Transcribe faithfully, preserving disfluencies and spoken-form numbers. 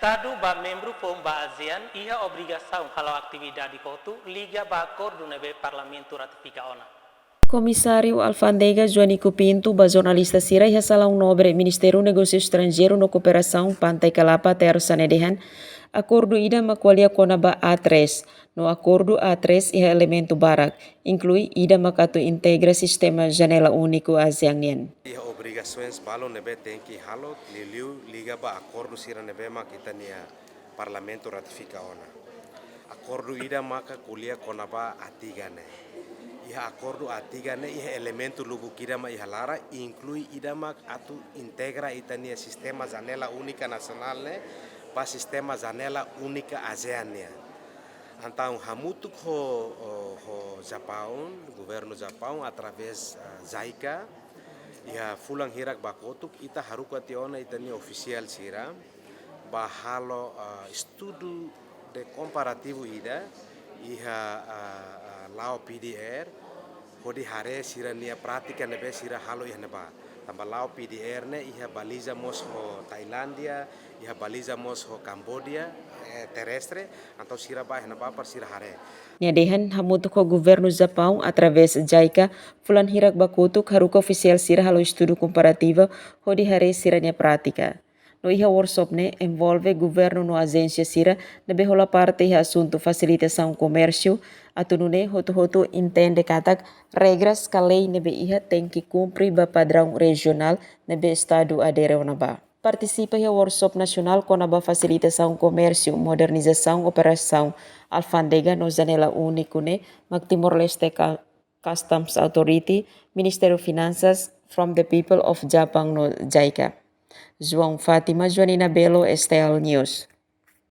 Estadu ba membru foun ba ASEAN iha obrigasaun hala'o atividade hotu liga ba akordu ne'ebé Parlamentu ratifika ona. Komisáriu Alfándega Joanico Pinto ba jornalista sira iha Salaun Nobre Ministériu Negósiu Estranjeiru no Kooperasaun Pantai Kalapa, tersa ne'e dehan, akordu ida mak ko'alia kona-ba A três, no akordu A três iha elementu barak, inklui ida mak atu integra sistema janela úniku ASEAN nian. Iha obrigasoens balu ne'ebé tenke halo, liuliu liga ba akordu sira ne'ebé mak ita-nia Parlamentu ratifika ona. Akordu ida maka ko'alia kona-ba A tiga ne'e. Iha akordu A tiga ne'e, iha elementu lubuk ida mak iha laran, inklui ida mak atu integra ita-nia sistema janela únika nasionál ne'e ba sistema janela únika ASEAN nian. Entaun hamutuk ho, ho, ho Japaun, governu Japaun através, eh, JICA, iha fulan hirak ba kotuk ita haruka tiha ona ita-nia ofisiál sira ba halo, eh, estudu de komparativu ida iha, eh, eh, la'o P D R, hodi haree sira-nia prátika ne'ebé sira halo iha ne'ebá. Tanba la'o P D R ne'e iha baliza mós ho Tailándia, iha baliza mós ho Kamboja, eh, terrestre, entaun sira bá iha ne'ebá para sira haree. Nia dehan hamutuk ho governu Japaun através JICA, fulan hirak ba kotuk haruka ofisiál sira halo estudu komparativu hodi haree sira-nia prátika. No iha workshop ne'e envolve governu no ajénsia sira ne'ebé hola parte iha asuntu fasilitasaun komérsiu, atu nune'e hotu-hotu entende katak regras ka lei ne'ebé iha tenke kumpre ba padraun rejionál ne'ebé Estadu adere ona ba. Partisipa iha workshop nasionál kona-ba fasilitasaun komérsiu, modernizasaun operasaun alfándega no janela úniku ne'e mak Timor-Leste Cu-, Customs Authority, Ministériu Finansas, From the People of Japan no JICA. João Fátima, Joanina Belo, S T L News.